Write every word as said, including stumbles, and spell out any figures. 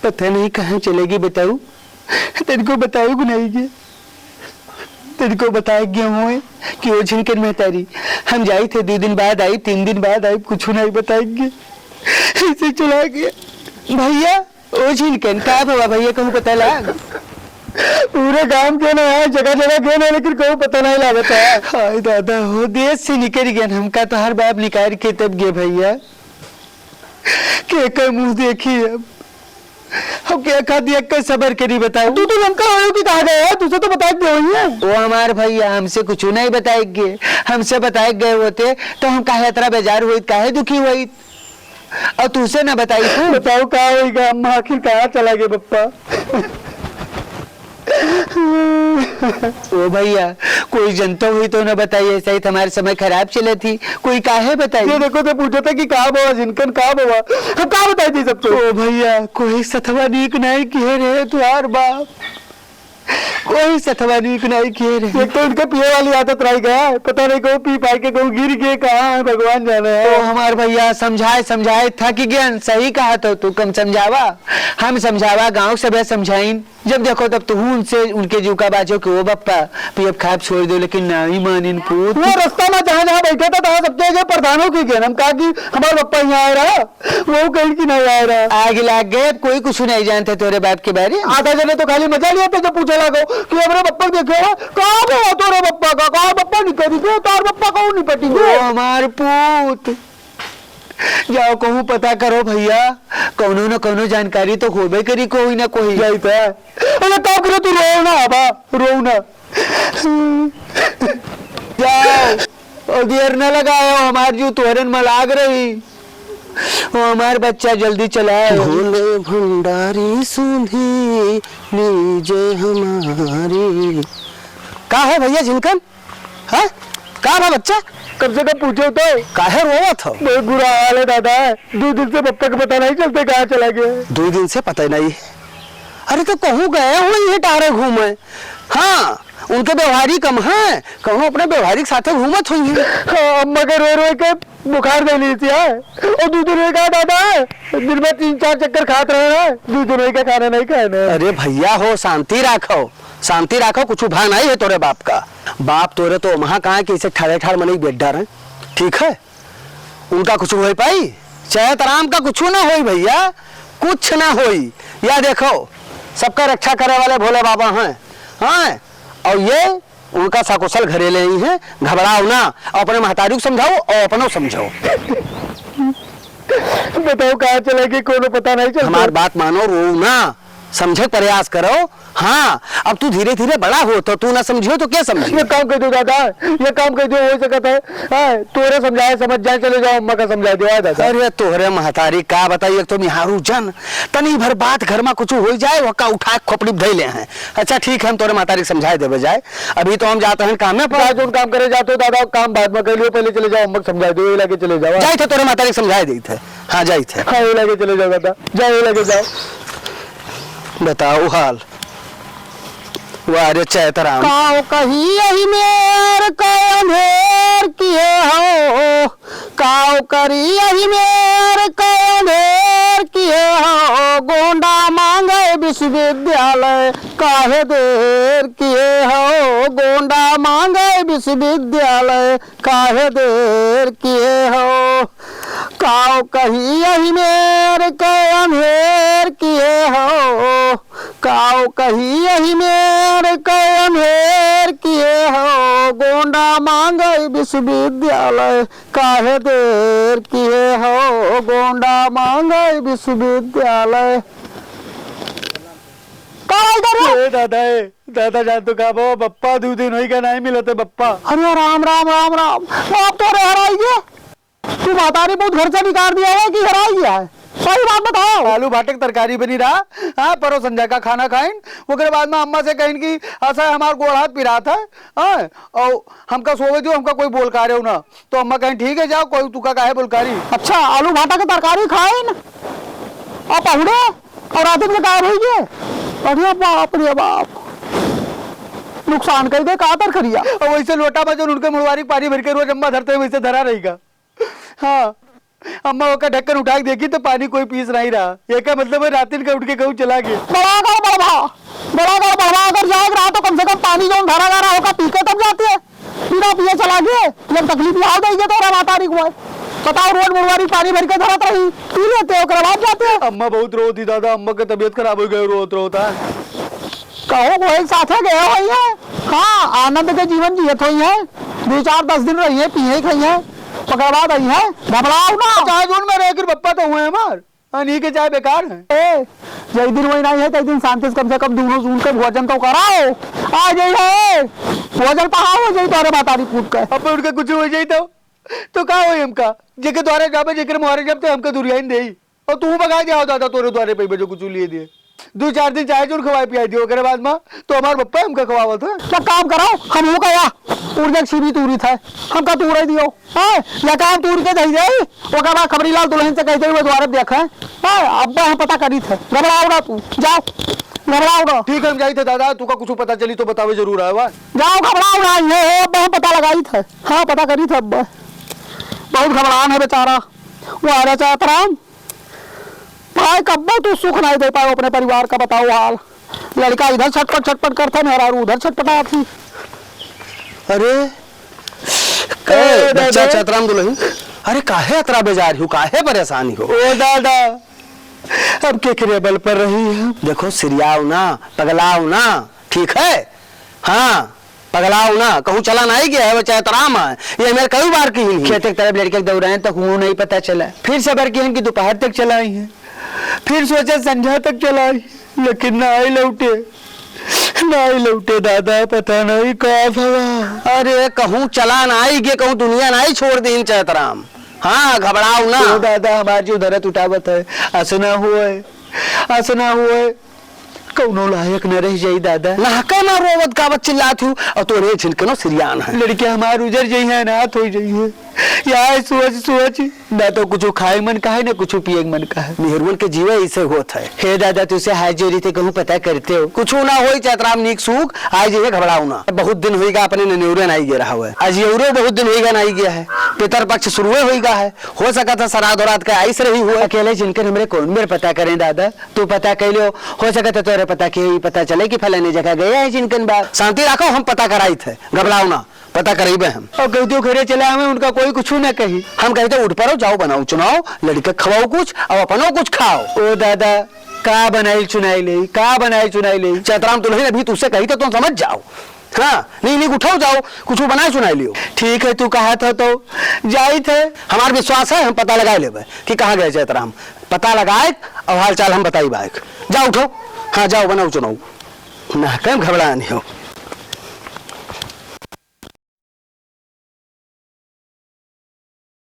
पता नहीं कहाँ चलेगी बताऊ, तनिको बताऊ को नहीं गे, तनिको बताए गए हुए कि ओ झिनकन महतारी, हम जाई थे, दो दिन बाद आई, तीन दिन बाद आई, कुछ नहीं बताएंगे, ऐसे चला गया। भैया, ओ झिनकन, का भवा भैया, कहूँ पता लाग? पूरे गांव के ना है, जगह जगह गए ना, लेकिन कहूँ पता नहीं लागत है। हाय दादा हो, देश से निकल गए हमका, तोहार बाप निकाल के तब गए भैया। के कर मुँह देखी अब? हम के खातिर एक कर सबर करी बताऊ? तू तो लंका वालों की कहा गया है, तुझे तो बताए गए वही है। ओ हमार भैया, हमसे कुछ नहीं बताए गए, हमसे बताए गए होते तो हम काहे इतना बेजार होइत, काहे दुखी होइत? और तुझसे ना बताई तू? बताओ का होइगा अम्मा, आखिर कहाँ चला गए बप्पा? ओ भैया, कोई जनता हुई तो ना बताई, ऐसा ही तुम्हारे समय खराब चले थी, कोई काहे बताई? ये देखो तो पूछो था कि का बाबा जिनकन का बाबा, हम का बताई थी सबको? ओ भैया, कोई सथवा नीक नहीं किए रहे तुहार बाप, कोई सथवा नीक नहीं किए रहे। एक तो इनके पिए वाली आदत रह गया है, पता नहीं कहूँ पी पाई के कहूँ गिर गए, कहाँ है भगवान जाने है। ओ हमार भैया, समझाए समझाए थक गए, सही कहा तो तू कम समझावा, हम समझावा, गाँव सब समझाइन। जब देखो तब तुहू उनसे, उनके जीव का बाचो कि ओ बप्पा, पियब खाब छोड़ दो, लेकिन नाहीं मानिन पूत। वो रास्ता में जहाँ जहाँ बैठा था, तहाँ सबके आगे प्रधानों की गेन। हम कहा कि हमार बप्पा यहाँ आए रहा, वो कहीं की नहीं आए रहा। आग लाग गए, अब कोई कुछ नहीं जानते तोरे बाप के बारे में। आधा जने तो खाली मजा लिया था जब पूछे लागो कि हमरे बप्पा के देखे हो, कहाँ पे हो तोरे बप्पा का, कहाँ बप्पा निकली गए, तार बप्पा कहूँ निपटी ओ गए। हमार पूत, जाओ कहूँ पता करो भैया, कौनो न कौनो जानकारी तो होबे करी कोई ना कोई। यही तो है। अरे काम करो, तू रो ना बाबा, रो ना। जाओ, और देर न लगाओ, हमार जीव तोहरन में लाग रही। ओ हमार बच्चा जल्दी चलाओ। भोले भंडारी सुधी लीजे हमारी। का है भैया जिनकन? हाँ? का बा बच्चा? कब से कब पूछो तो? काहे रोवत हो? बहुत बुरा हाल है दादा, दो दिन से पप्पा का पता नहीं चलते कहाँ चला गया। दो दिन से पता ही नहीं? अरे तो कहूँ गए हो ये टारे घूमे। हाँ, उनके व्यवहारिक कम है, कहूँ अपने व्यवहारिक साथे घूमत हुई है। हाँ, अम्मा के रो रो के बुखार दे ली थी, हाँ। और दो दिन हो गया दादा, दिन में तीन चार चक्कर खात रहे हैं, दो दिन हो गया खाना नहीं खाए ना। अरे भैया हो, शांति राखो, शांति राखो, कुछ भा नहीं है तोरे बाप का। बाप तोरे तो वहाँ कहाँ कि इसे ठाड़े ठाड़ मनई बेटा रहे, ठीक है? उनका कुछ होई पाई? चैत राम का कुछ ना होई भैया, कुछ ना होई। या देखो, सबका रक्षा करे वाले भोले बाबा हैं, हैं? और ये उनका सकुशल घरे ले आई हैं, घबराओ ना, और अपने महतारी को समझाओ और अपनो समझाओ। बताओ कहाँ चले गए, कोनो पता नहीं चलता। हमार बात मानो, रो ना, समझे के प्रयास करो। हाँ, अब तू धीरे धीरे बड़ा हो तो तू ना समझियो तो क्या समझियो? ये काम कह दो दादा, ये काम कह दो, हो सकता है, हाँ, तोरे समझाए समझ जाए, चले जाओ अम्मा का समझा दो, हाँ दादा। अरे तोहरे महतारी का बताई, एक तो निहारू जन, तनी भर बात घर में कुछ हो जाए, वका उठा के खोपड़ी में धई ले हैं। अच्छा ठीक है, हम तोरे महतारी के समझाए देवे जाए, अभी तो हम जाते हैं कामे पर। जा, जोन काम करे जाते हो दादा, काम बाद में कर लियो, पहले चले जाओ अम्मा के समझा दो, ये लगे चले जाओ। जाई थे तोरे महतारी के समझाए देई थे। हाँ, जाई थे। हाँ, ये लगे चले जाओ दादा, जाओ, ये लगे जाओ। बताओ हाल। वाह रे चैतराम। काव कही यही मेर के अंधेर किए हो, काव करी यही मेर के अंधेर किए हो, गोंडा मांगे विश्वविद्यालय काहे देर किए हो, गोंडा मांगे विश्वविद्यालय काहे देर किए हो। काव कही यही मेर के अंधेर किए हो, काव कही यही मेर के अंधेर किए हो, गोंडा मांगे विश्वविद्यालय काहे देर किए हो, गोंडा मांगे विश्वविद्यालय। का भाई कर रहे हो? ए दादा, ए दादा जान तो का बाबा, बप्पा दो दिन होई का नहीं मिलत है बप्पा। अरे राम राम राम राम, बाप तो रे हराई गया। तू महतारी पूत घर से निकाल दिया है कि हराई गया है? सही बात बताओ। आलू भाटे के तरकारी बनी रहा, हाँ, परोसन जाए का खाना खाइन, ओकरे बाद में अम्मा से कहिन कि ऐसा है हमार गोड़ हाथ पिरात है, हाँ, और हमका सोवे दो, हमका कोई बोलकारे हो ना। तो अम्मा कहिन ठीक है जाओ, कोई तुका काहे बोलकारी। अच्छा, आलू भाटा के तरकारी खाइन और पहुड़े और रात में गायब हो गए। अरे बाप रे बाप, नुकसान कर दे का तरकरिया। और वैसे लोटा में जो उनके मुड़वारी पानी भर के रोज अम्मा धरते हैं, वैसे धरा रहेगा। हाँ, अम्मा ओका ढक्कन उठा के देखी तो पानी कोई पीस नहीं रहा। एका मतलब है रातिन का उठ के कहूँ चला गए। बड़ा कर बड़वा, बड़ा कर बड़वा, अगर जाए रहा तो कम से कम पानी जौन धरा गा रहा होगा पी के तब जाती है। बिना पिए चला गए, जब तकलीफ यहाँ देंगे तो रहा तारीख हुआ। बताओ, रोज बुढ़वारी पानी भर के धरत रही, पी लेते, ओकरे बाद जाते। अम्मा बहुत रो थी दादा, अम्मा की तबीयत खराब हो गई, रोत रोत है। कहो वो एक साथे गए हुई है। हाँ, आनंद के जीवन जियत हुई है। दो चार दस दिन रही है, पिए खाई है, ओकरे बाद आई है। घबराओ ना। चाहे जौन में रह के बप्पा तो हुए हमार, अनी के चाहे बेकार है। ए, जय दिन वही नहीं है, तय दिन शांति से कम से कम दोनों जून के भोजन तो कराओ। आ जाइए, भोजन पहाओ जाई तोरे मातारी पूत का। अब उनका कुछ हो जाई तो, तो का होई हमका? जेके द्वारे जाबे, जेकरे मुहारे जाबे, तो हमका दुरियाइन देई। और तू भगा जाओ दादा, तोरे द्वारे पे बजो कुछ लिए दिए। दो चार दिन चाहे जोन खवाए पियाई दियो, ओकरे बाद माँ तो हमार बप्पा हमका खवावत है। तो काम करो, हम हो गया, ऊर्जा की सीमी तूरी था, हमका तूरे दियो। हाँ, या काम तूर के दे दे, ओकर बाद खबरी लाल दुल्हन से कह दे, वो द्वारे देखे। हाँ, अब हम पता करी थे, घबराओ ना तू, जाओ, घबराओ ना। ठीक है, हम जाई थे दादा, तू का कुछ पता चली तो बतावे जरूर आए बा। जाओ, घबराओ ना, ये है, अब हम पता लगाई थे। हाँ, पता करी थे अब। बहुत घबरान है बेचारा, वो आ रहा चाहत राम। भाई, कब्बो तू सुख नहीं दे पाओ अपने परिवार का, बताओ हाल। लड़का इधर छटपट छटपट करता, मेहरारू उधर छटपटा थी। अरे, ए, ए, बच्चा दादा। चैतराम दुल्हन, अरे काहे अतरा बेजार हो, काहे परेशान हो? ओ दादा, अब केकरे बल पर रही है? देखो, सिरियाओ ना, पगलाओ ना, ठीक है? हाँ, पगलाओ ना, कहूँ चला नाई गया है, वो चैतराम है। ये मेरे कई बार की ही खेते की तरफ लड़के के दौड़ाए तो हुओ नहीं पता चला। फिर सबर की हम कि दोपहर तक चलाई है, फिर सोचे संझा तक चलाई, लेकिन नाई लौटे, नाई लौटे दादा, पता नहीं का भवा। अरे कहूँ चला नाई गे, कहूँ दुनिया नाई छोड़ दी चैतराम। हाँ, घबराओ ना। ओ दादा, हमार जो दर्द उठावत है, अस ना हुए, अस ना हुए। कौनो लायक न रह जाई दादा। नहके ना रोवत गावत चिल्लात हूँ और तोरे झिनकनो सिरियान है। लड़के हमार उजर जई है, अनाथ हो जई है। या सोच सोच ना तो कुछ खाए मन का है, ना कुछ पिए मन का है। मेहरुअन के जीवे ऐसे होत है। हे दादा, तुझसे हाथ जोड़ी थे, कहूँ पता करते हो। कुछ ना होई चैतराम नीक सूख, आज ये घबराओ ना। बहुत दिन होइगा अपने ननेउरे नाई गे रहा हुआ है। आज येउरो बहुत दिन होइगा नाई गया है। पितर पक्ष शुरुए होइगा है। हो सकत है सराध वराध का आइस रही हुआ। अकेले जिनकर हमरे कौन मेर पता करें दादा? तू पता कइ लियो, हो सकत है तोरे पता के ही पता चले कि फलाने जगह गए हैं जिनकन बा। शांति राखो, हम पता कराई थे, घबराओ ना, पता कराइबे हम। और कहते हो घरे चले आवे, उनका कोई कुछ ना कही। हम कहते उठ पड़ो, जाओ बनाओ चुनाव, लड़के खवाओ कुछ, और अपनो कुछ खाओ। ओ दादा, का बनाइल चुनाई ले, का बनाइल चुनाई ले? चैतराम दुल्हन अभी तुझसे कही तो तुम समझ जाओ। हाँ, नहीं, नहीं, उठाओ, जाओ, कुछ बनाए सुनाए लियो। ठीक है, तू कहा था तो जाई थे। हमार विश्वास है, हम पता लगाए लेबे कि कहाँ गए चैतराम। पता लगाए और हाल चाल हम बताई बाइक। जाओ, उठो। हाँ, जाओ, बनाओ चुनाव। ना कम घबरान हो।